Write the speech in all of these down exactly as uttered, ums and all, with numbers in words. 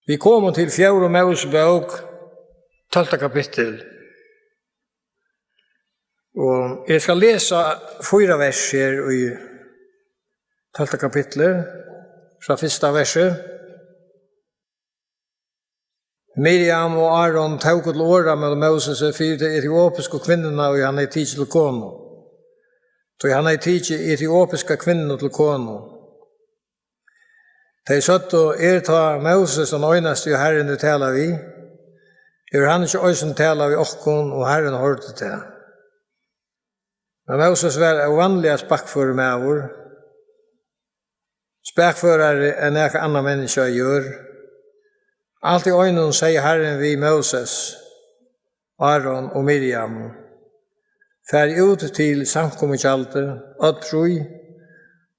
Vit koma til fjórðu Mósebók, tólvta kapittul. Og eg skal lesa fýra vers her í tólvta kapitli, frá fyrsta versi. Miriam og Áron tóku til orða móti Mósesi fyri tey etiopisku kvinnuna, ið hann hevði tikið til konu. Tí hann hevði tikið etiopiska kvinnu til konu. Tey søgdu: Er tá Móses tann einasti, ið Harrin hevur talað við? Hevur hann ikki eisini talað við okkum, og Harrin hoyrdi tað? Men Móses var óvanliga spakkførur maður, spakførari enn nakað annað menniskja á jørð. Alt í einum segði Harrin við Móses, Áron og Miriam: Farið út til samkomutjaldið, øll trý.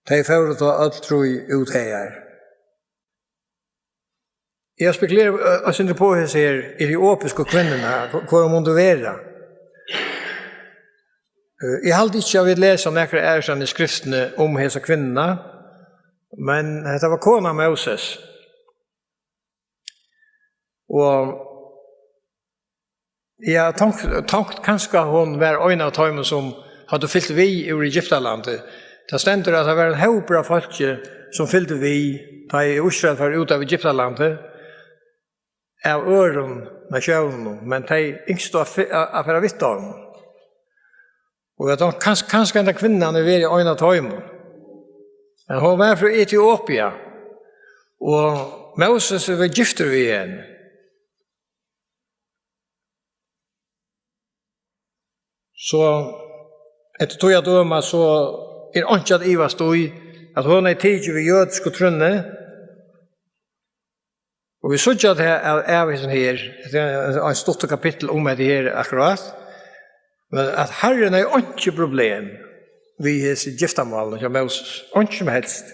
Tey fóru tá øll trý út hagar. Eg spekuleri, eh, eitt sindur uppá hesa her etiopisku kvinnuna, hv-, hvør hon mundi vera. Eh, eg haldi ikki, at vit lesa nakrar aðrar í skriftini um hesa kvinnuna, men hetta var kona Móses. Og eg havi tonkt, tonkt, kanska hon var ein av teimum, sum høvdu fylgt við úr Egyptalandi. Tað stendur, at tað var ein hópur av fólki, sum fylgdi við, tá ið Ísrael fór út av Egyptalandi, av øðrum nasjónum, men tey ynsktu at fe-, at, at fara við teimum. Og eg tonkt, kans-, kanska henda kvinnan hevur verið ein av teimum. Men hon var frá Etiopia, og Móses var giftur við henni. So, eftir tí at døma, so er einki at ivast í, at hon er tikin við jødisku trúnni, og vit síggja tað av, av hesum her, tað er ein stuttur kapittul um hetta her akkurát, men at Harrin hevði einki problem við hesi giftarmálini hjá Móses, einki sum helst.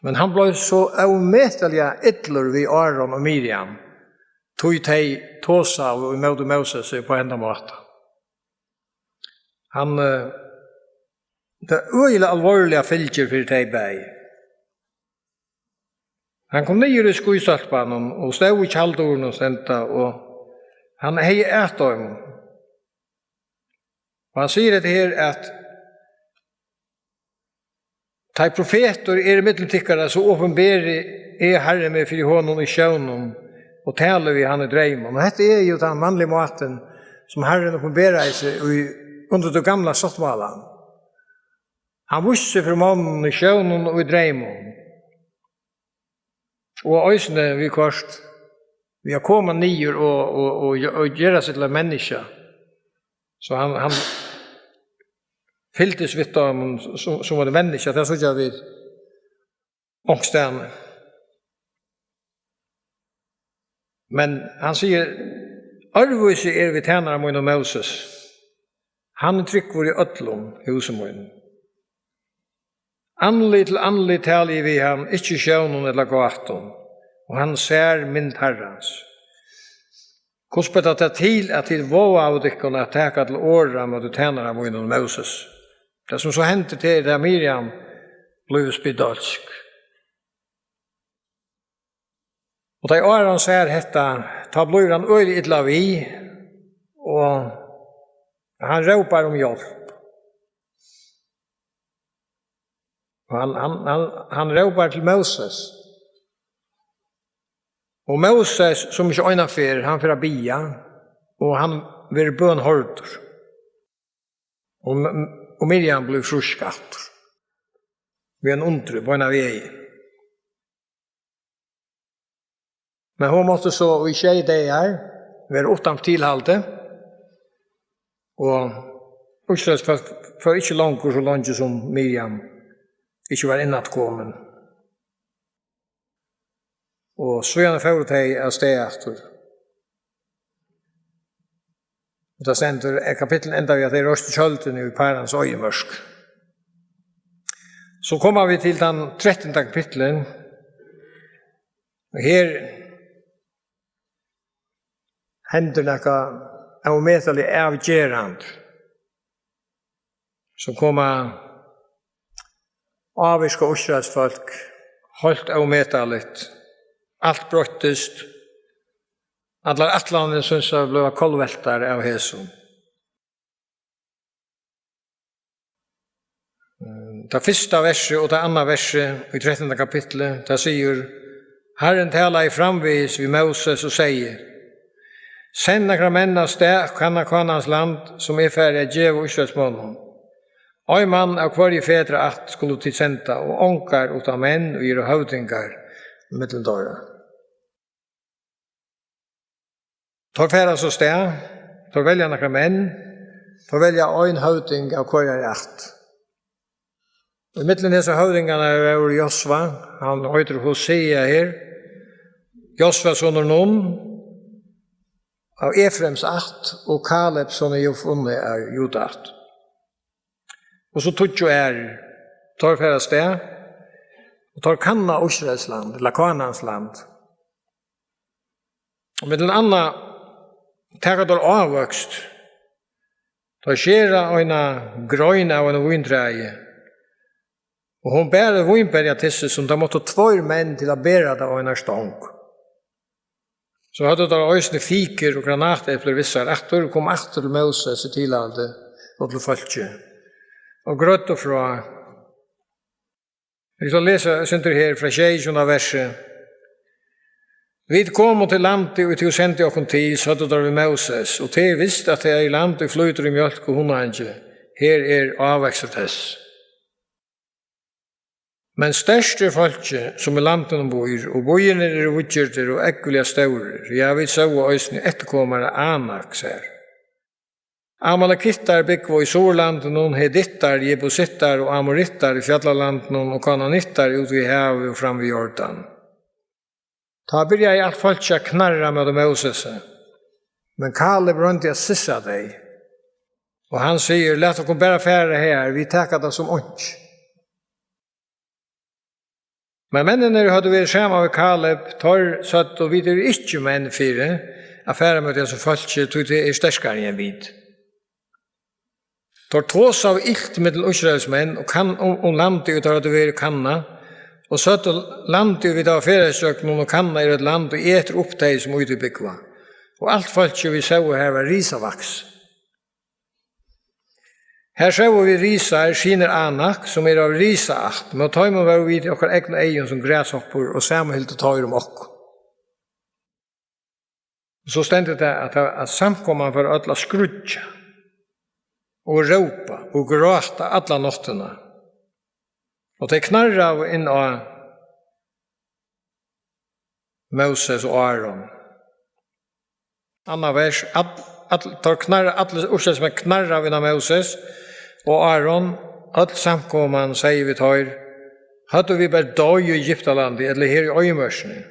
Men hann bleiv so ómetaliga illur við Áron og Miriam, tí tey tosaðu ímóti Mósesi upp á hendan máta. Hann, eh, tað øgiliga alvorliga fylgir fyri tey bæði. Hann kom niður í skýsólpanum og stóð í tjalddurunum stenda, og hann hevði at teimum. Og hann sigur hetta her, at tá ið profetur er ímillum tykkara, so opinberi eg Harrin meg fyri honum í sjónum og tali við hann í dreymum. Og hetta er jú tann vanligi mátin, sum Harrin opinberaði seg í, undir tí gamla sáttmálan. Hann vísti seg fyri monnum í sjónum og í dreymum. Og eisini viðhvørt, við at koma niður og, og, og, og gera seg til eitt menniskja. So hann, hann fylgdist við teimum sum, sum eitt menniskja, tað síggja vit onkustaðni. Men hann sigur: Øðrvísi er við tænara mínum Móses. Hann er trúgvur í øllum húsi mínum. Andlit til andlit tali eg við hann, ikki í sjónum ella gátum, og hann sær mynd Harrans. Hvussu ber tað til, at tit vágaðu tykkum at taka til orða móti tænara mínum Móses? Tað, sum so hendi, tað er, at Miriam blívur spedalsk. Og tá Áron sær hetta, tá blívur hann øgiliga illa við, og hann rópar um hjálp. Og hann, hann, hann, hann rópar til Móses. Og Móses, sum ikki eina ferð, hann fer at biðja, og hann verður bønhoyrdur. Og M-, og Miriam blívur frísk aftur. Við einum undri, beinanvegin. Men hon mátti so í sjey dagar vera uttan tilhaldi, og Ísraels fólk fór ikki longur so leingi, sum Miriam ikki var innatkomin. Og síðan fóru tey avstað aftur. Og tað stendur, at kapittul endar við, at tey reistu tjøldini í Parans oyðimørk. So koma vit til tann trettanda kapittulin. Og her hendir nakað ómetaliga avgerandi, sum koma ávirka Ísraels fólk heilt ómetaligt. Alt broyttist. Allar ætlanir synast at blíva kollveltar av hesum. Tað fyrsta versið og tað annað versið í trettanda kapitli, tað sigur: Harrin talaði framvegis við Móses og segði: Send nakrar menn av stað at kanna Kánans land, sum eg fari at geva Ísraelsmonnum. Ein mann av hvørji fedraætt skulu tit senda, og ongar uttan menn, ið eru høvdingar millum teirra. Teir fara so av stað, teir velja nakrar menn, teir velja ein høvding av hvørjari ætt. Ímillum hesar høvdingarnar vóru Josva, hann eitur Hosea her, Josva sonur Nun, av Efraims ætt, og Kaleb sonur Jefunne av Juda ætt. Og so tíggju aðrir, teir fara av stað, og teir kanna Ísraels land, ella Kánans land. Og millum annað taka teir ávøkst. Teir skera eina grein av einum víntræi, og hon bar eitt vínberjatyssið, sum teir máttu tveir menn til at bera tað á eina stong. So høvdu teir eisini fikur og granateplir við sær aftur, og komu aftur til Móses í tilhaldi og til fólkið, og greiddu frá. Vit skulu lesa eitt sindur her frá sjeyogtjúgunda versi. Vit komu til landið, ið tú sendi okkum til, søgdu teir við Móses, og tað er vist, at tað er land, ið flýtur í mjólk og hunangi. Her er ávøkstur tess. Men sterkt er fólkið, sum í landinum býr, og býirnir eru víðgirdir og ógvuliga stórir. Ja, vit sóu eisini eftirkomar Anaks her. Amalekittar búgva í Suðurlandinum, Hetittar, Jebusitar og Amorittar í fjallalandinum og Kananittar út við havið og fram við Jordan. Tá byrjaði alt fólkið at knarra móti Mósesi, men Kaleb royndi at sissa tey, og hann sigur: Lat okkum bara fara her, vit taka tað sum einki. Men menninir høvdu verið saman við Kaleb, teir søgdu: Vit eru ikki menn fyri at fara móti hesum fólki, tí tað er sterkari enn vit. Teir tosaðu ilt millum Ísraelsmenn og kann-, um, um landið, ið teir høvdu verið og kannað, og søgdu: Landið, ið vit hava ferðast gjøgnum og kannað, er eitt land, ið etur upp tey, sum í tí búgva. Og alt fólkið, vit sóu har, var risavaksið. Her sóu vit risar, synir Anak, sum eru av risaætt, men teimum vóru vit í okkara egnu eygum sum grashoppur, og sama hildu teir um okkum. So stendur tað, at, at samkoman fór øll at skríggja og rópa og gráta alla náttina. Og tey knarraðu inn á Móses og Áron. Annað vers, all, all, teir knarra, allir Ísraelsmenn knarraðu inn á Móses og Áron, øll samkoman segði við teir: Høvdu vit bara doyð í Egyptalandi, ella her í oyðimørkini?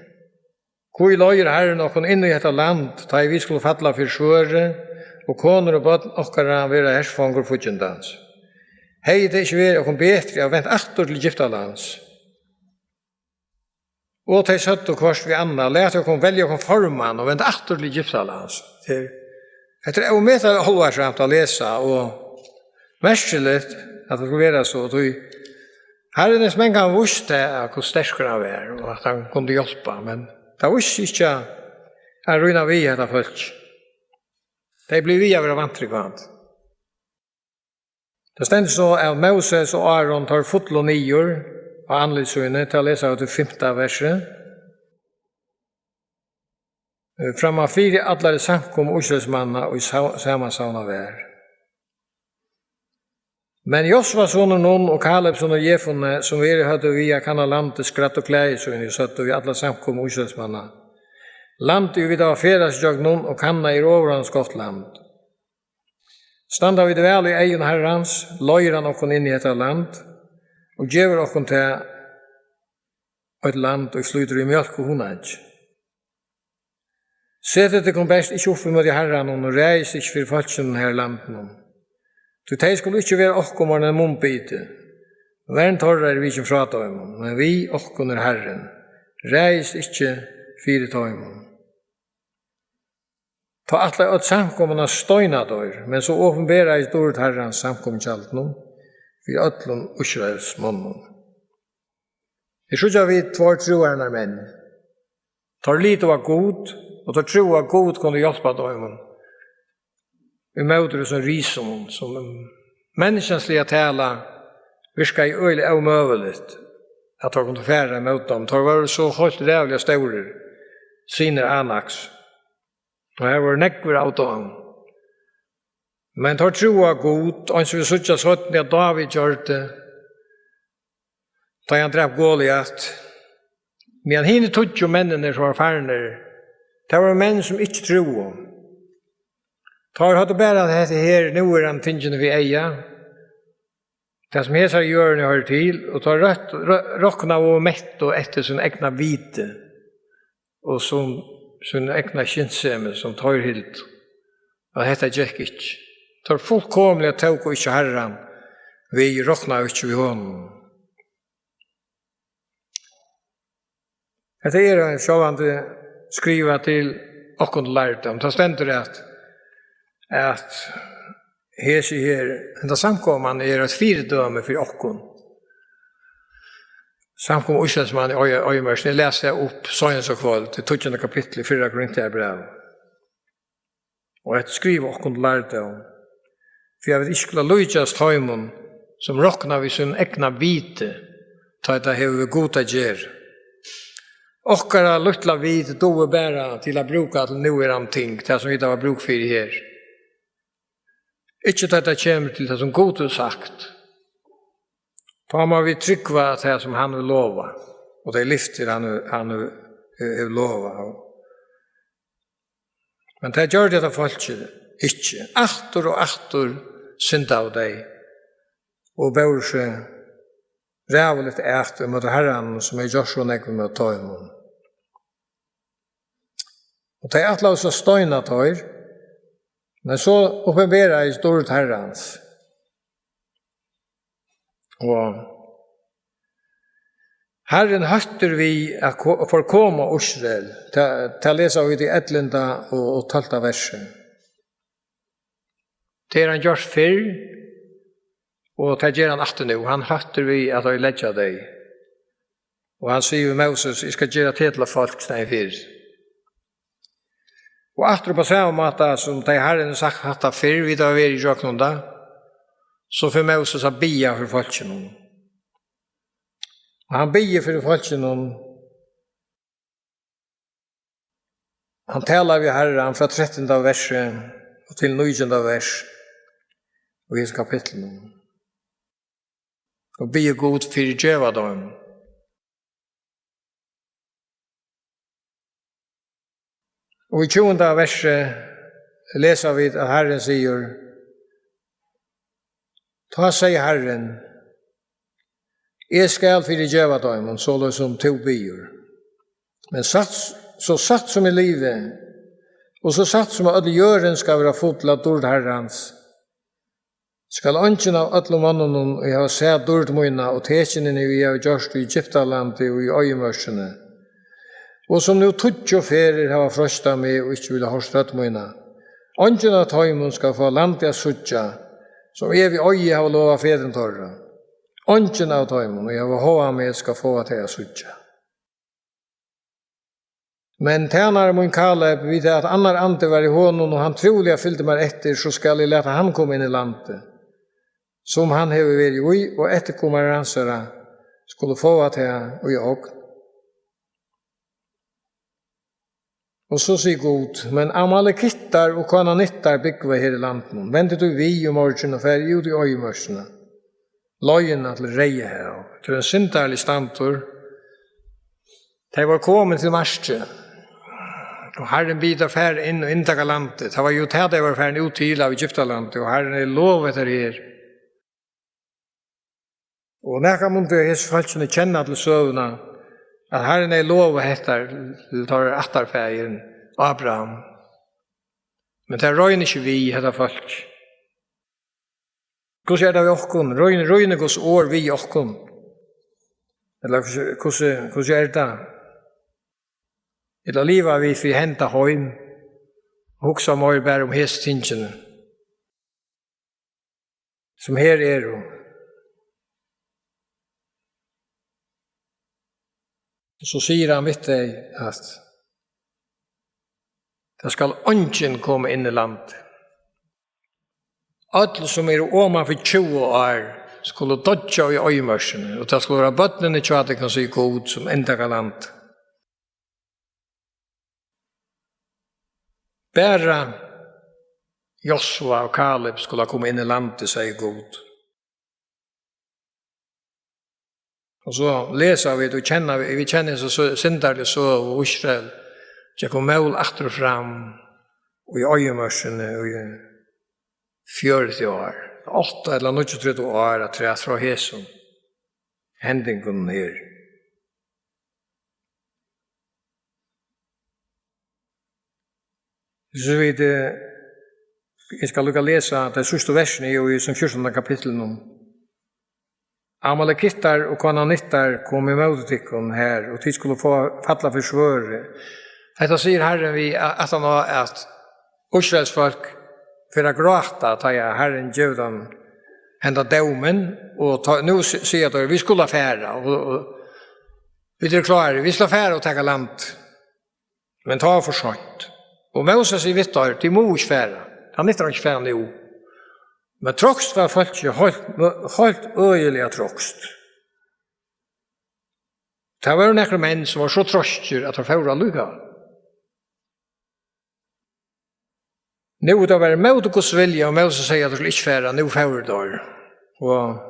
Hví leiðir Harrin okkum inn í hetta land, tá ið vit skulu falla fyri svørði, og konur og børn okkara verða herfongur fíggindans? Hevði tað ikki verið okkum betri at vent aftur til Egyptalands? Og tey søgdu hvørt við annað: Lat okkum velja okkum formann og venda aftur til Egyptalands. Tað er, hetta er ómetaliga álvarsamt at lesa, og merkiligt, at tað skuldi vera so, tí Harrin hevur mangan víst tað, hvussu sterkur hann var, og at hann kundi hjálpa, men tað vísti seg ikki at, at rína við hetta fólk. Tey blivu við at vera vantrúgvandi. Tað stendur so, at Móses og Áron, teir fullu niður á andlit síni, tað lesa vit í fimta versi. Framman fyri allari samkomu Ísraelsmanna, ið sa-, samansavnað var. Men Josva sonur Nun og Kaleb sonur Jefunne, sum verið høvdu við at kanna landið, skræddu klæði síni og søgdu við alla samkomu Ísraelsmanna: Landið, ið vit hava ferðast gjøgnum og kannað, er ovurhonds gott land. Standa vit væl í eygum Harrans, leiðir hann okkum inn í hetta land og gevur okkum tað, eitt land, ið flýtur í mjólk og hunangi. Setið tykkum bert ikki upp ímóti Harranum og ræðist ikki fyri fólkinum her í landinum, tí tey skulu ikki vera okkum orðin ein munnbiti. Vern teirra er vikin frá teimum, men við okkum er Harrin. Ræðist ikki fyri teimum. Tá ætlaði øll samkoman at steina teir, men so opinberaðist dýrd Harrans samkomutjaldinum fyri øllum Ísraels monnum. Her síggja vit tveir trúarinnar menn. Teir litu á Gud, og teir trúðu, at Gud kundi hjálpa teimum. Ímóti hesum risunum, sum menniskjansliga tala virkaði øgiliga ómøguligt, at teir kundu fara ímóti teimum. Teir vóru so heilt ræðuliga stórir, synir Anaks. Og her vóru nógvir av teimum. Men teir trúðu á Gud, eins og vit síggja seinni, at Dávid gjørdi, tá ið hann drap Goliat. Meðan hinir tíggju menninir, sum vóru farnir, tað vóru menn, sum ikki trúðu. Teir høvdu bara hetta her, nú er hann tingini við eyga. Tað, sum hesar jørðini hoyrir til, og teir røtt-, rø-, roknaðu og mettu eftir sín egna viti og sum, sín egna skynsemi, sum teir hildu, at hetta gekk ikki. Teir fullkomiliga tóku ikki Harran við, roknaðu ikki við honum. Hetta er ein sjálvandi skrivað til okkum til lærdóm. Tað stendur at, at hesi her, henda samkoman er eitt fyridømi fyri okkum. Samkoma Ísraelsmanna í oyðimørkini. Eg les tað upp seinasta kvøld, í tíggjunda kapitli í fyrra Korintbrævi. Og hetta skriva okkum til lærdóm, fyri at vit ikki skulu líkjast teimum, sum rokna við sín egna viti, tá ið tað hevur við Gud at gera. Okkara lítla vit dugir bara til at brúka til núverandi ting, tað sum vit hava brúk fyri her. Ikki tá tað kemur til tað, sum Gud hevur sagt. Tá má vit trúgva tað, sum hann hevur lovað, og tey lyftir, hann hevur, hann hevur, hevur lovað. Men tað gjørdi hetta fólkið ikki. Aftur og aftur syndaðu tey og bóru seg ræðuligt at ímóti Harranum, sum hevði gjørt so nógv ímóti teimum. Og tey ætlaðu seg at steina teir, men so opinberaðist dýrd Harrans. Og Harrin hóttir við at ko-, forkoma Ísrael. Tað, tað lesa vit í ellivta og, og tólvta versi. Tað er hann gjørt fyrr, og tað ger hann aftur nú. Hann hóttir við at oyðileggja tey. Og hann sigur við Móses: "Eg skal gera teg til eitt fólk staðin fyri." Og aftur upp á sama máta sum tey Harrin hevur sagt hatta fyrr, vit hava verið ígjøgnum tað, so fer Móses at biðja fyri fólkinum. Og hann biður fyri fólkinum. Hann talar við Harran frá trettanda versi og til nítjanda vers í hesum kapitlinum. Og biður Gud fyrigeva teimum. Og í tjúgunda versi lesa vit, at Harrin sigur: "Tá segði Harrin: Eg skal fyrigeva teimum, soleiðis sum tú biður. Men satt, so satt sum eg livi, og so satt sum at øll jørðin skal vera full av dýrd Harrans, skal eingin av øllum monnunum, ið hava sæð dýrd mína og tekinini, ið eg havi gjørt í Egyptalandi og í oyðimørkini, og sum nú tíggju ferðir hava freistað meg og ikki vilja hoyrt rødd mína, eingin av teimum skal fáa landið at síggja, sum eg við eiði havi lovað fedrum teirra. Eingin av teimum, ið hava háðað meg, skal fáa tað at síggja. Men tænari mín Kaleb, við tað at annar andi var í honum, og hann trúliga fylgdi mær eftir, so skal eg lata hann koma inn í landið, sum hann hevur verið í, og eftirkomarar hansara skulu fáa tað í ogn." Og so sigur Gud: "Men Amalekittar og Kánanittar búgva her í landinum. Vendið tí við í morgin og farið út í oyðimørkina, leiðina til Reyðahav." Tað er ein syndarlig standur. Tey vóru komin til markið, og Harrin biður teir fara inn og inntaka landið. Tað var jú tað, tey vóru farin út til av Egyptalandi, og Harrin hevði lovað hetta her. Og nakað mundu hesi fólkini kenna til søguna, at Harrin hevði lovað hetta til teirra ættarfaðir Abraham. Men tað roynir ikki við, hetta fólk. Hvussu er tað við okkum? Roynir, roynir Guds orð við okkum? Ella hvussu, hvussu, hvussu er tað? Ella liva vit fyri henda heim, hugsa meir bara um hesi tingini, sum her eru? Og so sigur hann við tey, at Tað skal eingin koma inn í landið. Øll, sum eru oman fyri tjúgu ár, skulu doyggja í oyðimørkini, og tað skulu vera børnini hjá tykkum, sigur Gud, sum inntaka landið. Bara Josva og Kaleb skulu koma inn í landið, sigur Gud. Og so lesa vit og kenna, vit kenna hesa sø-, syndarligu søgu, og Ísrael gekk um mól aftur og fram í oyðimørkini í fjøruti ár. Átta ella níggjuogtretivu ár afturat frá hesum hendingum her. So vit, eh, eg skal líka lesa tey síðstu versini í, í sum fjúrtanda kapitlinum. Amalekittar og kananittar komu ímóti tykkum her, og tit skulu fáa, falla fyri svørði. Hetta sigur Harrin við a-, aftan á, at Ísraels fólk fer at gráta, tá ið Harrin gevur teim henda dómin, og tá, nú si-, siga teir, "Vit skulu fara, og, og vit eru klárir, vit skulu fara og taka land." Men tá var for seint. Og Móses sigur við teir, "Tit mugu ikki fara. Tað nyttar ikki at fara nú." Men troyst var fólkið heilt, heilt øgiliga troyst. Tað vóru nakrir menn, sum vóru so troyskir, at teir fóru allíkavæl. Nú, tað var ímóti Guds vilja, og Móses segði, at teir skuldu ikki fara, nú fóru teir. Og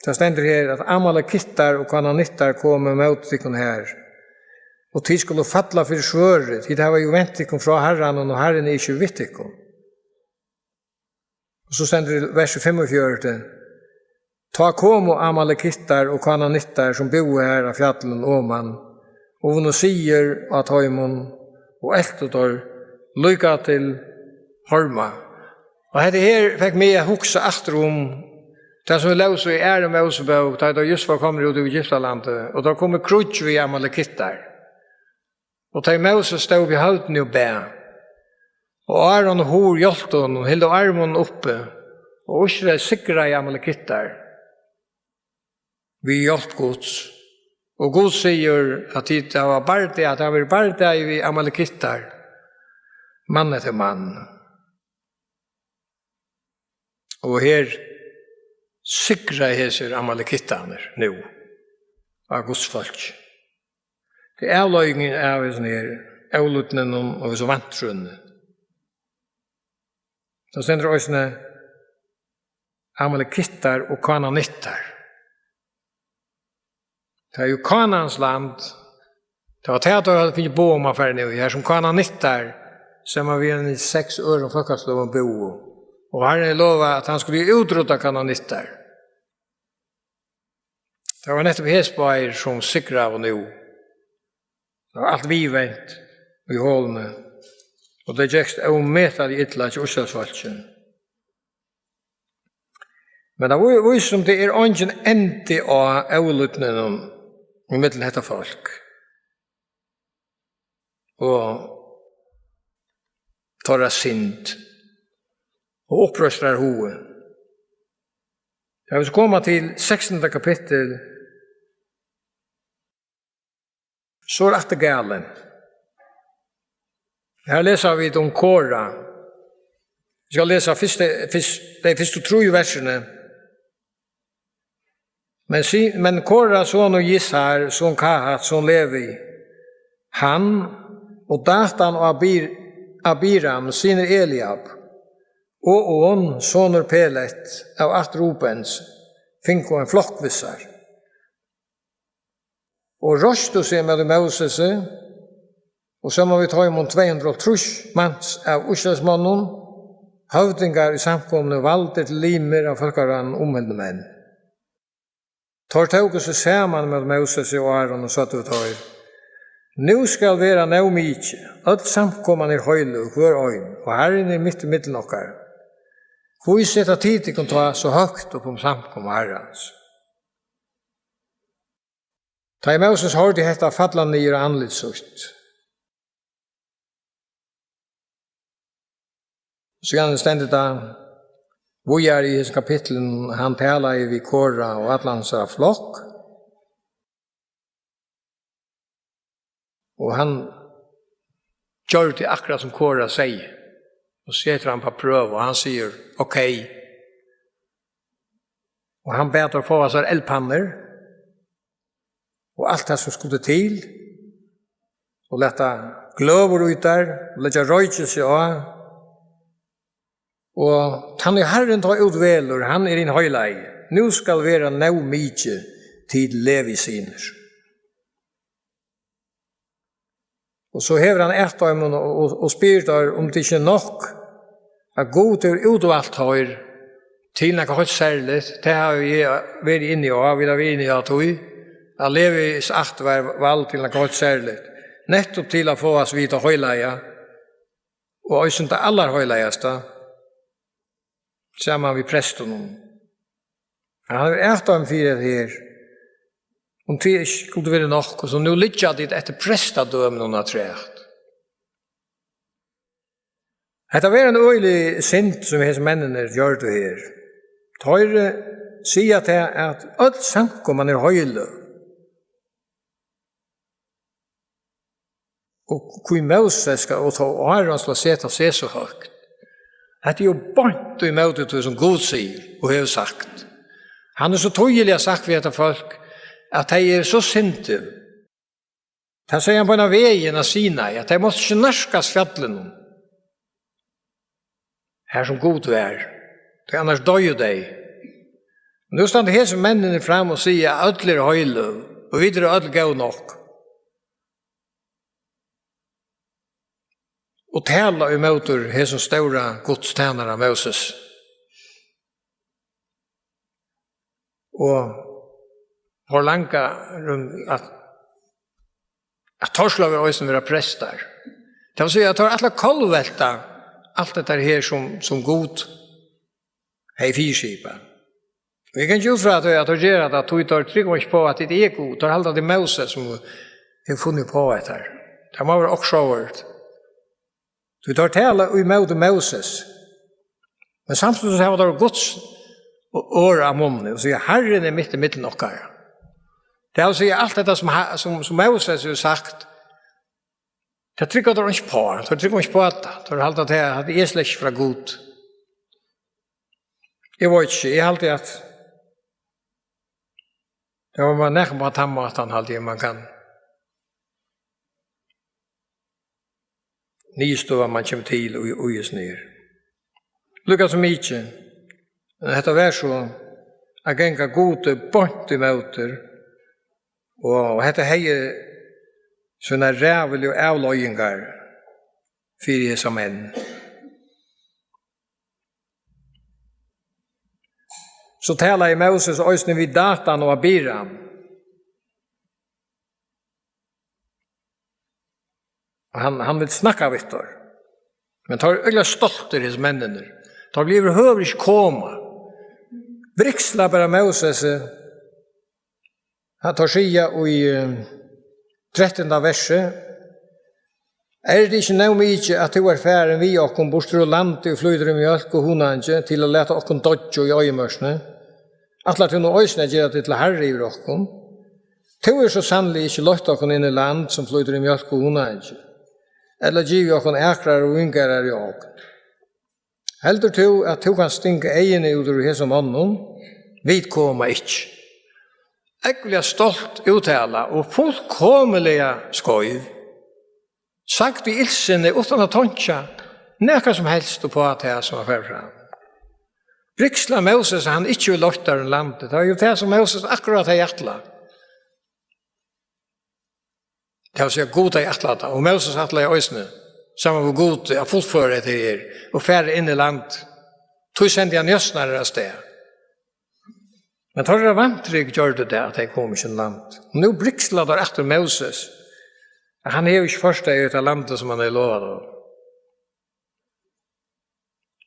tað stendur her, at Amalekittar og Kananittar komu ímóti tykkum her, og tit skulu falla fyri svørði, tit hava jú vent tykkum frá Harranum, og Harrin er ikki við tykkum. Og so stendur í versi fimmogfjøruti: Tá komu Amalekittar og Kananittar, sum búðu har á fjallinum oman, og vunnu sigur á teimum, og eltu teir líka til Horma. Og hetta her fekk meg at hugsa aftur um tað, sum vit lósu í Aðru Mósebók, tá ið teir júst vóru komnir út úr Egyptalandi, og teir komu í kríggj við Amalekittar. Og tá ið Móses stóð við høvdinum og bað, og Áron og Hur hjálptu honum, hildu armin uppi, og Ísrael sigraði Amalekittar við hjálp Guds. Og Gud sigur, at tit hava bardaga, at tað hava verið bardagi við Amalekittar, mann eftir mann. Og her sigra hesir Amalekittarnir nú á Guds fólki. Tað er avleiðingin av hesum her ólýdninum og hesum vantrúnni. So stendur eisini Amalekittar og Kananittar. Tað er jú Kanans land. Tað var tað, teir høvdu fingið boð um at fara nú í, har sum Kananittar, saman við eini seks øðrum fólkasløgum, búðu. Og Harrin lovaði, at hann skuldi útrudda Kananittar. Tað var nettupp hesir báðir, sum sigraðu nú. Tað var alt viðvent í holuni, og tað gekst ómetaliga illa hjá Ísraelsfólki. Men tað ví-, vísir, um tað er eingin endi á ólýdninum ímillum hetta fólk og teirra synd og uppreisnarhugi. Tá vit koma til sekstanda kapittul, so er aftur galið. Her lesa vit um Kora. Eg skal lesa fyrstu, fyrst, tey fyrstu trý versini. Men si-, men Kora, sonur Jisar, son Kahat, son Levi, hann og Datan og Abir-, Abiram, synir Eliab, og On, sonur Pelet, av ætt Rubens, fingu ein flokk við sær. Og reistu seg ímóti Mósesi, og saman við teimum tvey hundrað og hálvtrýss mans av Ísraelsmonnum, høvdingar í samkomuni, valdir til limir av fólkaráðnum, umhildnir menn. Teir tóku seg saman móti Mósesi og Áron og søgdu við teir: Nú skal vera nóg mikið, øll samkoman er heiløg, hvør ein, og Harrin er mitt ímillum okkara. Hví seta tit tykkum tá so høgt upp um samkomu Harrans? Tá ið Móses hoyrdi hetta, fall hann niður á andlit sítt. Síðan stendur tað víðari í hesum kapitlinum, hann talaði við Kora og allan hansara flokk. Og hann gjørdi akkurát sum Kora segði, og setir hann á prøvu, og hann sigur, ok. Og hann bað teir fáa sær eldpannur, og alt tað sum skuldi til, og lata gløður í tær, og leggja roykilsi á. Og tann ið Harrin tá útvelur, hann er hin heilagi. Nú skal vera nóg mikið til Levi synir. Og so hevur hann at teimum og, og, og spyr teir, um tað ikki er nokk, at Gud hevur útvalt teir til nakað heilt serligt. Tað hava vit verið inni á, vit hava verið inni á tí, at Levis ætt var vald til nakað heilt serligt, nettupp til at fáa at vita heilaga, og eisini tað allarheilagasta, saman við prestunum. Hann hevur at teimum fyri at her, um tað ikki skuldi verið nokk, og so nú liggja tit eftir prestadøminum afturat. Hetta var ein øgilig synd, sum hesir menninir gjørdu her. Teir, eh, siga tað, at øll samkoman er heiløg. Og hví Móses skal, og tá Áron skal seta seg so høgt. Hetta er jú beint ímóti tí, sum Gud sigur og hevur sagt. Hann hevur so týðiliga sagt við hetta fólk, at tey eru so syndin. Tað segði hann beinan vegin á Sinai, at tey máttu ikki nærkast fjallinum, har sum Gud var, tí annars doyðu tey. Nú standa hesir menninir fram og siga, at øll eru heiløg, og vit eru øll góð nokk. Og tala ímóti hesum stóra Guds tænara Móses. Og forlanga, at, at teir skulu eisini vera prestar. Tað vil siga, at teir ætla at kollvelta alt hetta her, sum, sum Gud hevði fyriskipað. Og eg gangi út frá, at, at teir gera tað, tí teir trúgva ikki á, at tað er Gud. Teir halda, at tað er Móses, sum hevur funnið á hetta her. Tað má vera okkurt sovorðið. Tí teir tala ímóti Móses. Men samstundis hava teir Guds orð á munni og siga, Harrin er mitt ímillum okkara. Tað vil siga, alt hetta, sum ha-, sum, sum Móses hevur sagt, tað trúgva teir ikki á. Teir trúgva ikki á tað. Teir halda, at tað, at tað er slett ikki frá Gud. Eg veit ikki, eg haldi, at tað var man nakað á tann mátan, haldi eg, man kann. Niðurstøðan, man kemur til í, í hesum her. Líka sum ikki, men hetta var so at ganga Gudi beint ímóti, og hetta hevði sínar ræðuligu avleiðingar fyri hesar menn. So talaði Móses eisini við Datan og Abiram. Og hann, hann vil snakka við teir. Men teir eru øgiliga stoltir, hesir menninir. Teir vilja yvirhøvur ikki koma. Brigsla bara Móses, eh, at teir siga í, eh, trettanda versi, Er tað ikki nóg mikið, at tú ert farin við okkum burtur úr landi, ið flýtur av mjólk og hunangi, til at lata okkum doyggja í oyðimørkini? Ætlar tú nú eisini at gera teg til harra yvir okkum? Tú hevur so sanniliga ikki leitt okkum inn í land, sum flýtur av mjólk og hunangi, ella givið okkum akrar og víngarðar í ogn. Heldur tú, at tú kanst stinga eyguni út úr hesum onnum? Vit koma ikki. Ógvuliga stolt úttala og fullkomiliga skeiv. Sagt í illsinni uttan at tonkja nakað sum helst upp á tað, sum var farið fram. Brigsla Móses, at hann ikki vil leitt teir inn í landið. Tað var jú tað, sum Móses akkurát hevði ætlað. Tað vil siga, Gud hevði ætlað tað, og Móses ætlaði eisini, saman við Gud, at fullføra hetta her, og fara inn í land. Tí sendi hann njósnarar av stað. Men teirra vantrúgv gjørdi tað, at tey komu ikki inn í land. Og nú brigsla teir aftur Móses, at hann hevur ikki ført tey í tað landið, sum hann hevði lovað teimum.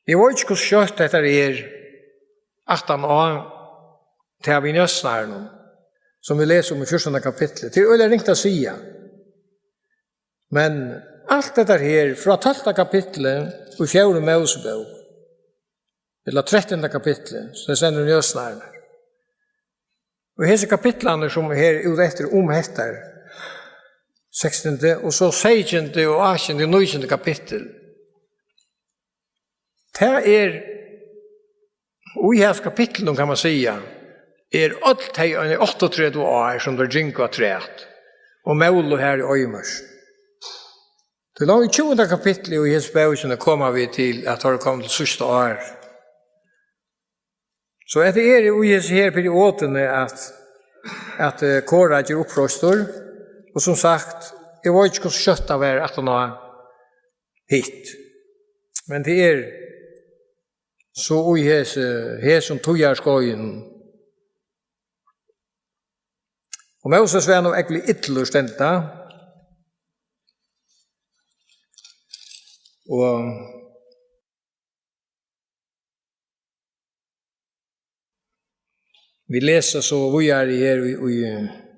Eg veit ikki, hvussu skjótt hetta er, aftan á tað við njósnarunum, sum vit lesa um í fjúrtanda kapitli. Tað er øgiliga ringt at siga. Men alt hetta her, frá tólvta kapitli í fjórðu Mósebók, ella trettanda kapitli, sum tað stendur um njósnararnar. Og hesi kapitlarnir, sum her út eftir um hetta, sekstandi, og so seytjandi og átjandi og nítjandi kapittul. Tað er, í hesum kapitlunum, kann man siga, er øll tey eini áttaogtretivu ár, sum teir gingu afturat, og mólu har í oyðimørk. Tí longu í tjúgunda kapitli í hesi bókini koma vit til, at teir eru komnir til síðsta ár. So hetta er í hesi her periodini, at, at, eh, Kora ger uppreistur, og sum sagt, eg veit ikki, hvussu skjótt tað var aftan á hitt. Men tað er so í hesi, hesum tíðarskeiðinum. Og Móses var nú ógvuliga illur, stendur tað. Og vit lesa so víðari her í, í,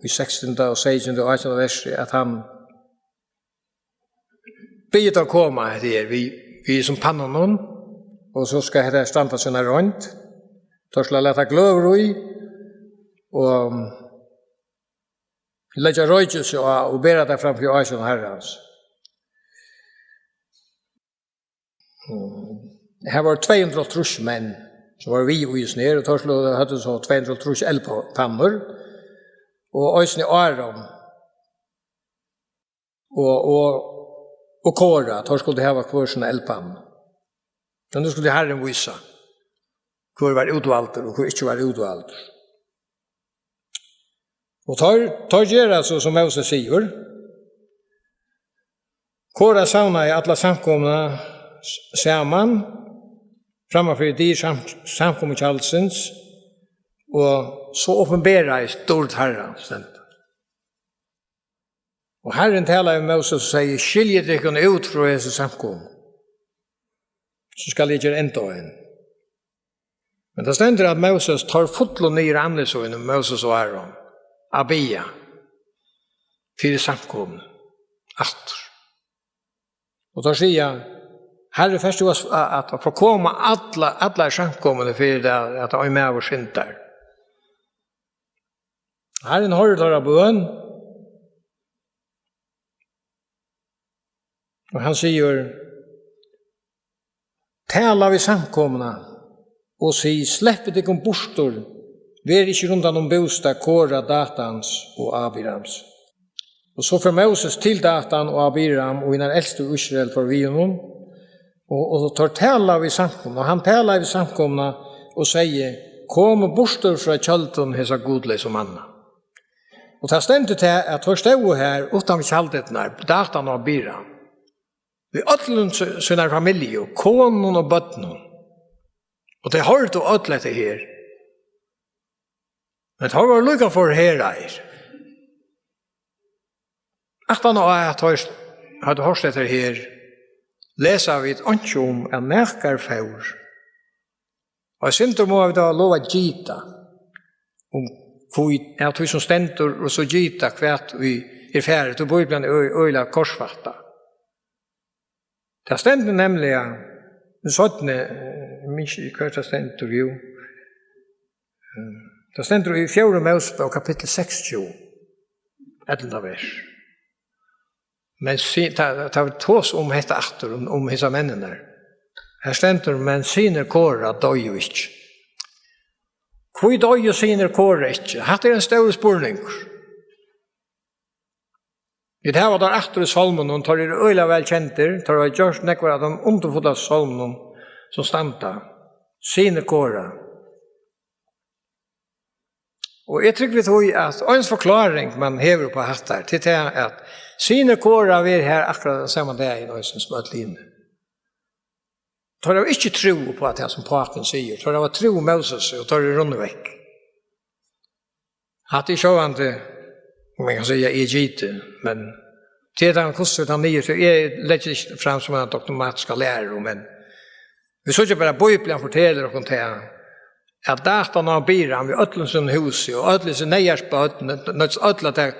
í sekstanda og seytjanda og átjanda versi, at hann biður teir koma, hetta her, við, við sum pannunum, og so skal hetta standa sína roynd. Teir skulu lata gløður í, og leggja roykilsi á og bera tað fram fyri ásjón Harrans. Mm. Her vóru tvey hundrað og hálvtrýss menn, sum vóru við í hesum her, og teir skuldu, høvdu so tvey hundrað og hálvtrýss eldpannur, og eisini Áron og, og, og Kora, teir skuldu hava hvør sína eldpannu. Men nú skuldi Harrin vísa, hvør var útvaldur og hvør ikki var útvaldur. Og teir, teir gera so, sum Móses sigur. Kora savnaði alla samkomuna s-, saman framman fyri dyr sam-, samkomutjaldsins, og so opinberaðist dýrd Harrans, stendur. Og Harrin talaði við Móses og segði: Skiljið tykkum út frá hesi samkomu, so skal eg gera enda ein. Men tað stendur, at Móses teir fullu niður á anni sínum, Móses og Áron, at biðja fyri samkomuni aftur. Og teir siga: Harri, fert tú at, at, at forkoma alla, allar samkomuni fyri tað, at ein maður syndar? Harrin hoyrir teirra bøn, og hann sigur: Tala við samkomuna og sig: Sleppið tykkum burtur, verið ikki rundan um bústað Kora, Datans og Abirams. Og so fer Móses til Datan og Abiram, og hinar elstu í Ísrael fóru við honum, og, og teir tala við samkomuna, og hann talaði við samkomuna og segði: Komið burtur frá tjøldum hesa gudleysu manna. Og tað stendur tað, at teir stóðu har uttan við tjaldirnar, Datan og Abiram, við øllum sí-, sínar familju, konum og børnum. Og tey hoyrdu øll hetta her. Men teir vóru líka forherðaðir. Aftan á at teir høvdu hoyrt hetta her, lesa vit einki um, at nakar fór. Og eitt sindur mugu vit hava lov at gita um hví, av tí sum stendur, og so gita hvat ið er farið, tí Bíblian er ø-, øgiliga kortfattað. Tað stendur nemliga, í seinni, eh, eg minnist ikki, hvar tað stendur, jú. Eh, tað stendur í fjórðu Mósebók, kapittul seksogtjúgu, ellivta vers. Men si-, ta, ta, vit tosa um hetta aftur, um, um hesar menninar. Her stendur: Men synir Kora doyðu ikki. Hví doyðu synir Kora ikki? Hatta er ein stórur spurningur. Vit hava teir aftur í sálmunum, teir eru øgiliga væl kendir, teir hava gjørt nógvar av teimum undurfullu sálmunum, sum standa. Synir Kora. Og eg trúgvi tí, at eins forkláring man hevur upp á hatta, til tað, at synir Kora verða her akkurát sama dagin, eins sum øll hini. Teir hava ikki trú upp á tað, sum pápin sigur. Teir hava trú Móses, og teir eru runnir vekk. Hatta er sjálvandi, man kann siga, eg giti, men til tann, hvussu tann niður, so eg leggi ikki fram sum eina dogmatiska læru, men vit síggja bara, Bíblian fortelur okkum tað, at Datan og Abiram við øllum sínum húsi og øll hesi neyðars børn, nø-, nø-, øll at tey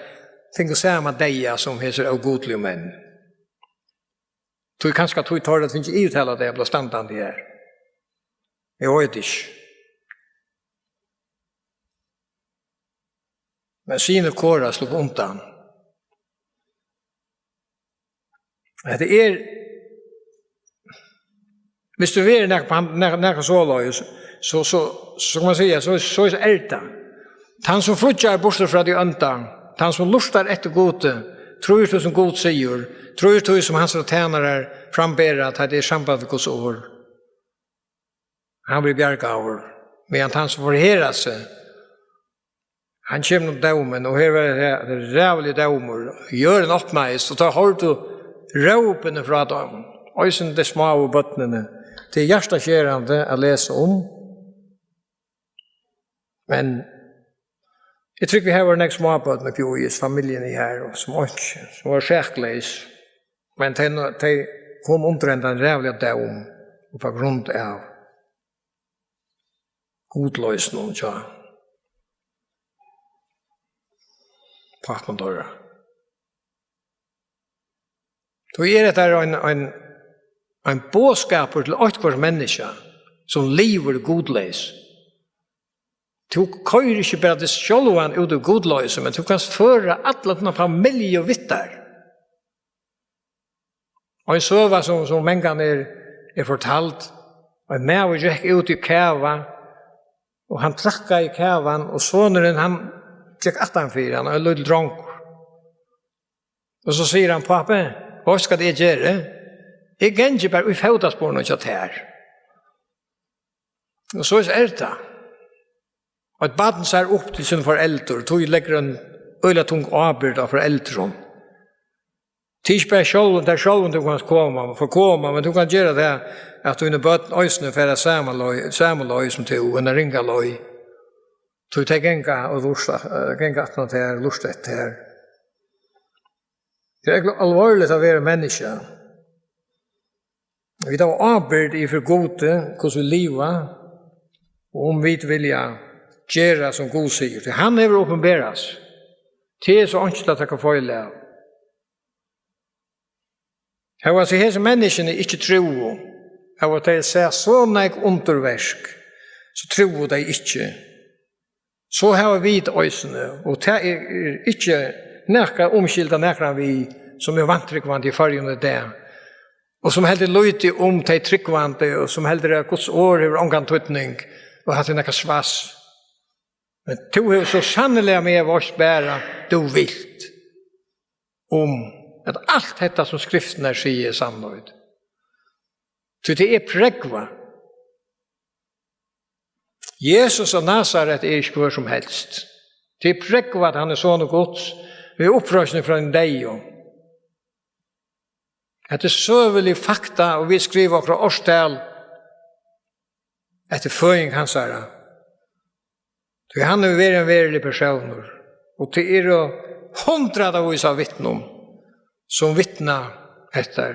fingu sama deyða sum hesir ógudligu menn. Tí kanska tí teir høvdu fingið yvirtalað tey at bliva standandi her. Eg veit ikki. Men synir Kora sluppu undan. Hetta er, viss tú verður nakað, nakað, nakað soleiðis, so, so, so kann man siga, so, so er tað. Tann sum flýggjar burtur frá tí ónda, tann sum lurtar eftir Gudi, trýr tí sum Gud sigur, trýr tí sum hansara tænarar frambera, tá tað er samband við Guds orð. Hann verður bjargaður, meðan tann sum forherðir seg, hann kemur undir dómin, og her var tað ræðuligur dómur. Jørðin opnaðist, og tá hoyrdu rópini frá teimum, eisini tey smáu børnini. Tað er hjartaskerandi at lesa um. Men eg trúgvi, har vóru nógv smábørn uppi í hesi familjuni her, og sum einki, sum vóru sakleys. Men tey, tey komu undir hendan ræðuliga dóm, og á grund av gudloysinum hjá pápum teirra. Tí er hetta ein, ein, ein boðskapur til eitthvørt menniskja, sum livir gudleys. Tú koyrir ikki bara teg sjálvan út í gudloysi, men tú kanst føra alla tína familju við tær. Og ein søga sum, sum mangan er, er fortald. Ein maður gekk út í kava, og hann trakkaði í kavan, og sonurin, hann gekk aftan fyri hann, ein lítil drongur. Og so sigur hann: "Pápi, veitst hvat eg geri? Eg gangi bara í fótasporunum hjá tær." Og so er tað. Eitt barn sær upp til síni foreldur, tí leggur ein øgiliga tung ábyrgd á foreldrum. Tað er ikki bara sjálvum, tað er sjálvum tú kanst koma, forkoma, men tú kanst gera tað, at tíni børn eisini fara sama leið, sama leið sum tú, eina ringa leið. Tí tey ganga og lurta, eh, ganga aftan á tær, lurta eftir tær. Tað er ógvuliga álvarsligt at vera menniskja. Vit hava ábyrgd yvir Gudi, hvussu vit liva, og um vit vilja gera sum Gud sigur. Tí hann hevur opinberað seg. Tað er so einki at taka feil av. Hóast hesi menniskjuni ikki trúðu, hóast tey sá so nógv undurverk, so trúðu tey ikki. So hava vit eisini, og tað er, er ikki nakað umskyldað nakran við, sum er vantrúgvandi í Føroyum í dag, og sum heldur lítið um tey trúgvandi, og sum heldur, at Guds orð hevur ongan týdning, og at tað er nakað svass. Men tú hevur so sanniliga meg veitst bara, tú vilt, um at alt hetta, sum Skriftirnar siga, er sannheit. Tí tað er prógvað. Jesus av Nasaret er ikki hvør sum helst. Tað er prógvað, at hann er sonur Guds, við uppreisning frá hinum deyðu. Hetta er søgulig fakta, og vit skriva okkara árstal eftir føðing hansara. Tí hann hevur verið ein veruligur persónur, og tað eru hundraðavís av vitnum, sum vitna hetta.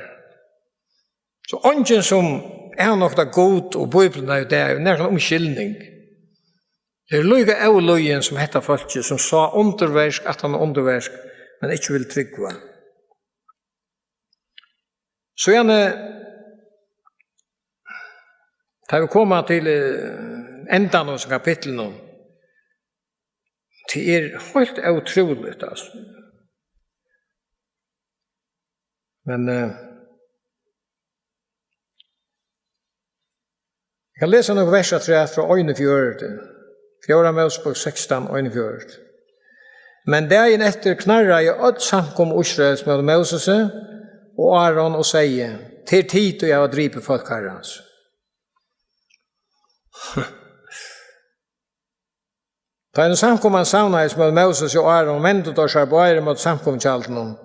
So eingin sum avnoktar Gud og Bíbliuna í dag hevur nakran umskilning. Tað er líka ólýðin sum hetta fólkið, sum sá undurverk aftan á undurverk, men ikki vil trúgva. Síðani, tá vit koma til, eh, endan á hesum kapitlinum, tað er heilt ótrúligt, altso. Men, eh, eg kann lesa nøkur vers afturat frá einogfjøruti. Fjórða Mósebók sekstan, einogfjøruti. Men dagin eftir knarraði øll samkoma Ísraels móti Mósesi og Áron og segði: "Tað eru tit, ið hava dripið fólk Harrans." Tá ið samkoman savnaðist móti Mósesi og Áron, vendu teir sær báðir móti samkomutjaldinum.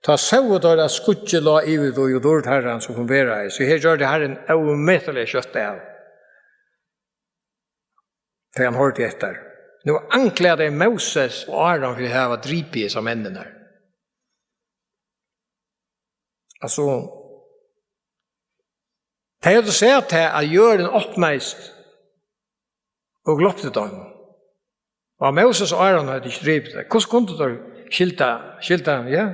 Tá sóu teir, at skýggið lá yvir tí, og dýrd Harrans opinberaðist. So her gjørdi Harrin ómetaliga skjótt av, tá hann hoyrdi hetta. Nú anklaga tey Móses og Áron fyri at hava dripið hesar menninar. Altso, tey høvdu sæð tað, at jørðin opnaðist og glípti teimum. Og Móses og Áron høvdu ikki dripið teir. Hvussu kundu teir skylda, skylda, ja?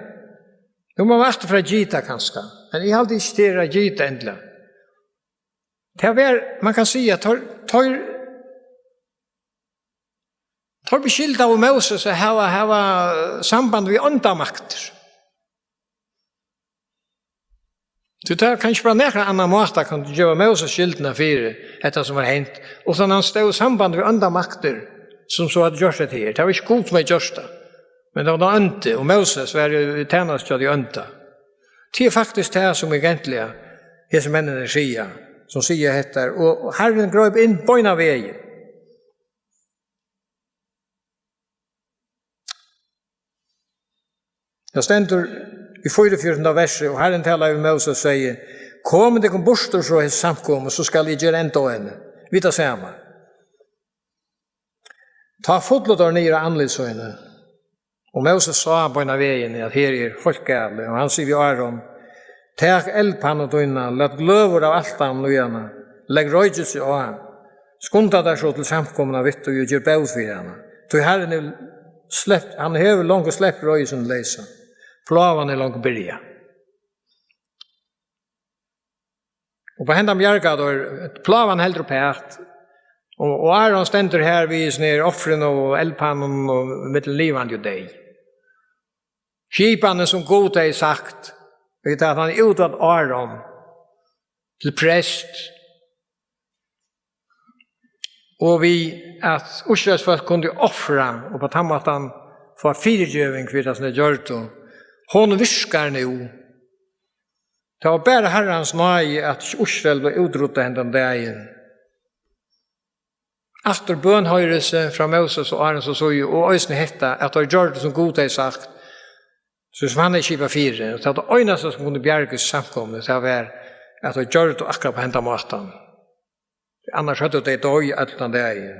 Nú má man aftur fara at gita kanska, men eg haldi ikki, tað er at gita endiliga. Tað var, man kann siga, teir, teir, teir beskyldaðu Móses at hava, hava samband við óndar maktir. Tí tað kann ikki bara nakran annan máta kann tú geva Móses skyldina fyri hetta sum var hent, uttan hann stóð í sambandi við óndar maktir, sum so hevði gjørt hetta her. Tað var ikki Gud sum hevði gjørt tað, men tað var tann óndi, og Móses var í tænastu hjá tí ónda. Tað er faktiskt tað sum eigentliga hesir menninir siga, sum siga hetta, og, og Harrin greip inn beinan vegin. Tað stendur í fýraogfjøruti versi, og Harrin talar við Móses og segði: "Komið tykkum burtur frá hesi samkomu, so skal eg gera enda á henni við tað sama." Tá fullu teir niður á andlit síni, og Móses sá beinan vegin, at her er heilt galið, og hann sigur við Áron: "Tak eldpannu tína, lat gløður av altanum í hana, legg roykilsi á, skunda tær so til samkomuna við tí og ger bót fyri hana. Tí Harrin hevur sleppt, hann hevur longu sleppt reiði síni leysa. Plágan er longu byrjað." Og á hendan bjarga teir, plágan heldur uppat, og, og Áron stendur her við hesum her ofrunum og eldpannunum og millum livandi og deyð. Skipanin sum Gud hevði sagt, við at hann útvalt Áron til prest, og við at Ísraels fólk kundu ofra og á tann mátan fáa fyrigeving fyri tað sum tey gjørdu, hon virkar nú. Tað var bara Harrans náði, at Ísrael bleiv útruddað hendan dagin. Aftur bøn hoyrist frá Móses og Árons síðu, og eisini hetta, at teir gjørdu sum Gud hevði sagt, so sum hann hevði skipað fyri. Og tað var tað einasta sum kundi bjarga samkomuni, tað var, at teir gjørdu akkurát á hendan mátan. Annars høvdu tey doyð allan dagin.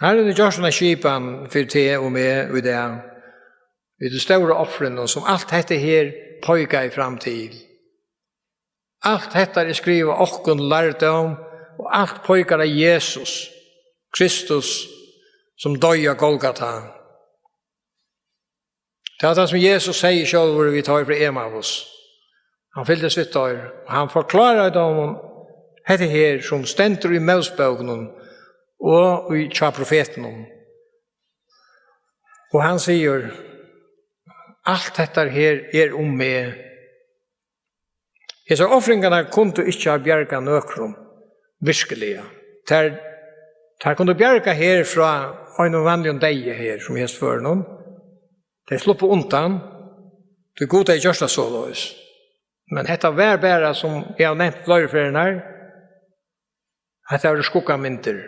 Harrin hevur gjørt eina skipan fyri teg og meg í dag, við tí stóra ofrinum, sum alt hetta her peikaði fram til. Alt hetta er skrivað okkum lærdóm, og alt peikar á Jesus Kristus, sum doyði á Golgata. Tað var tað, sum Jesus segði sjálvur við teir frá Emmaus. Hann fylgdist við teir, og hann forkláraði teimum hetta her, sum stendur í Mósebókunum og í, hjá profetunum. Og hann sigur: "Alt hetta her er um meg." Hesar ofringarnar kundu ikki ha bjargað nøkrum, virkiliga. Tær, tær kundu bjargað her frá einum vanligum deyða her, sum í hesum førinum. Tey sluppu undan, tí Gud hevði gjørt tað soleiðis. Men hetta var bara, sum eg havi nevnt fleiri ferðirnar, hetta eru skuggamyndir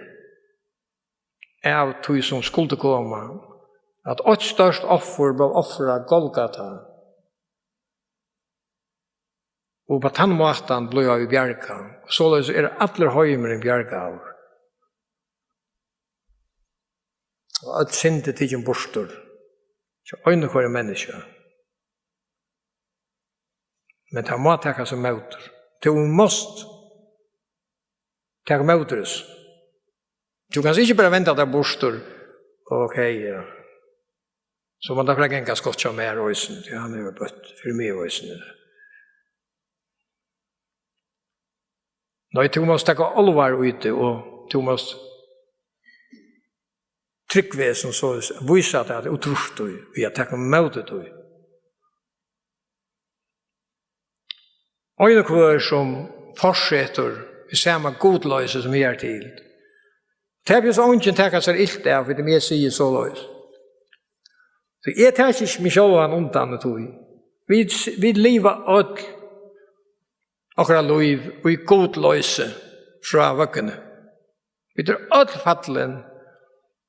av tí, sum skuldi koma, at eitt stórt offur bleiv ofrað á Golgata. Og á tann mátan blíva vit bjargað. Og soleiðis er allur heimurin bjargaður. Og øll synd er tikin burtur hjá einum hvørjum menniskja. Men tað má takast ímóti. Tú mást taka ímóti hesum. Tú kanst ikki bara venda tær burtur. Ok, ja. So má tað fara at ganga skjótt hjá mær eisini, tí hann hevur bøtt fyri meg eisini. Nei, tú mást taka álvara í tí, og tú mást trúgva hesum, so vísa tað, at tú trýrt tí, við at taka ímóti tí. Ein og hvør, sum fortsetur í sama gudloysi sum higartil, tað vil so eingin taka sær ilt av, fyri meg sigi soleiðis. So eg taki ikki meg sjálvan undan í tí. Vit, vit liva øll okkara lív í gudloysi frá vøgguni. Vit eru øll fallin.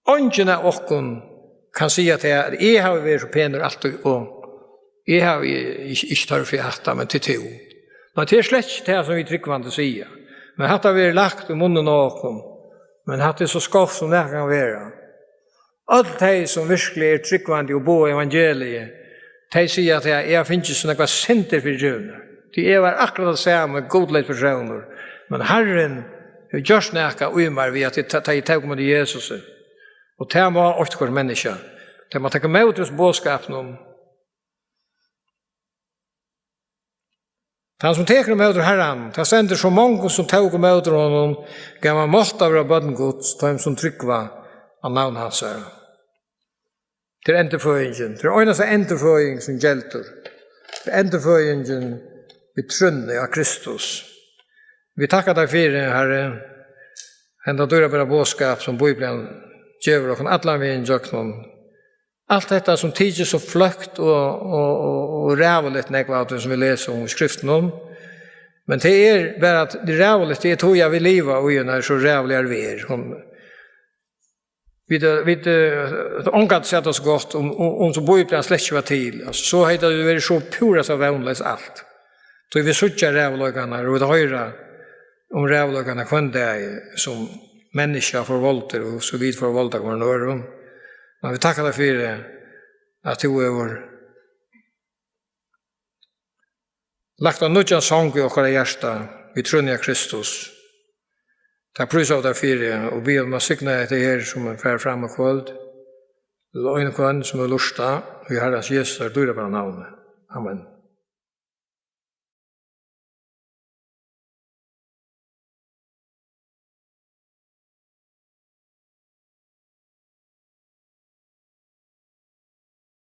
Eingin av okkum kann siga tað, at eg havi verið so penur altíð, og eg havi ikki, ikki tørv fyri hatta, men til tú. Men tað er slett ikki tað, sum vit trúgvandi siga. Men hatta verður lagt í munnin á okkum. Men hatta er so skeivt, sum nakað kann vera. Øll tey, sum virkiliga eru trúgvandi og boða evangeliið, tey siga, at eg havi fingið so nógvar syndir fyrigivnar. Tí eg var akkurát tann sami gudleysi persónur. Men Harrin hevur gjørt nakað í mær við, at eg ta-, ta-, eg tók ímóti Jesusi. Og tað má eitt hvørt menniskja. Tað má taka ímóti hesum boðskapinum. Tann, sum tekur ímóti Harranum, tað stendur, so mongum, sum tóku ímóti honum, gav hann mátt at vera børn Guds, teimum, sum trúgva á navn hansara. Tað er endurføðingin. Tað er einasta endurføðing, sum geldur. Tað er endurføðingin, við trúnni á Kristus. Vit takka tær fyri, Harri, henda dýrabara boðskap, sum Bíblian gevur okkum allan vegin gjøgnum. Alt hetta, sum tykist so fløkt og, og, og, og ræðuligt, nógv av tí, sum vit lesa um í Skriftunum, men tað er bara, at tað er ræðuligt, tað er tí, at vit liva í ein so ræðuligari verð. Hon, vit, eh, vit, eh, ongantíð sat okkum gott, um, um, um so Bíblian slett ikki var til. Altso, so hevði tað verið so púra so vónleyst alt. Tí vit síggja ræðuleikarnar, og vit hoyra um ræðuleikarnar hvønn dag, sum menniskja forvoldir, og sum vit forvolda hvørjum øðrum. Men vit takka tær fyri, at tú hevur lagt ein nýggjan song í okkara hjarta, við trúnni á Kristus. Tað prísa vit tær fyri, og biðja um at signa hetta her, sum fer fram í kvøld, og ein og hvønn, sum hevur lurtað, í Harrans Jesu dýrabara navni. Amen.